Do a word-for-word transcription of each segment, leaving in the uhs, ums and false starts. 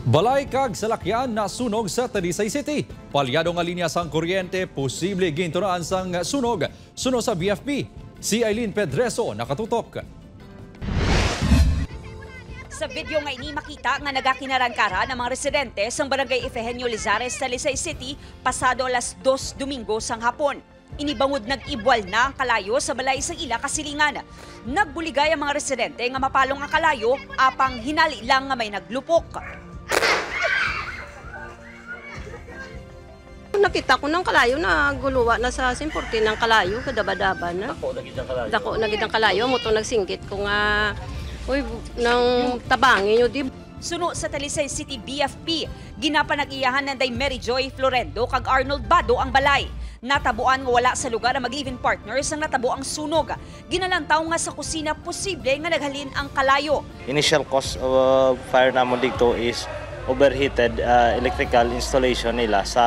Balay kag salakyan nasunog sa Talisay City. Palyado nga linya sang kuryente posible gintunaan sang sunog. Suno sa B F P, si Eileen Pedreso nakatutok. Sa video nga ini, makita nga nagakinarangkaran ang mga residente sang Barangay Efegenio Lizares sa Talisay City pasado alas dos Domingo sang hapon. Ini bangod nag-ibwal na ang kalayo sa balay sang ila kasilingan. Nagbuligay ang mga residente nga mapalong ang kalayo, apang hinali lang nga may naglupok. Nakita ko ng kalayo na guluwa na sa simporte ng kalayo, kadaba-daba na. Dako na gid ang kalayo. Dako na gid ang kalayo, amo to nagsinggit ko nga, uy, nang tabangi nyo di. Suno sa Talisay City B F P, ginapanag-iyahan nanday Mary Joy Florendo kag Arnold Bado ang balay. Natabuan nga wala sa lugar ang mag-live-in partner sang natabo ang sunog. Ginalantaw nga sa kusina posible nga naghalin ang kalayo. Initial cause of fire namon dito is overheated uh, electrical installation nila sa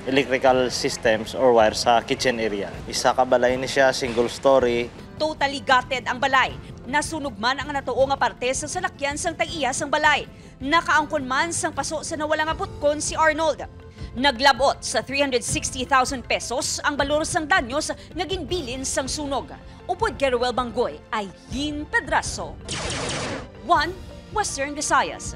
electrical systems or wire sa kitchen area. Isa ka balay ni siya, single story. Totally gutted ang balay. Nasunog man ang natuo nga parte sa salakyan sang tag-iya sang balay. Nakaangkon man sang paso sa nawala nga butkon si Arnold. Naglabot sa three hundred sixty thousand pesos ang balor sang danyos nga ginbilin sang sunog. Upod kay Roel Banggoy, Eileen Pedraso. One Western Visayas.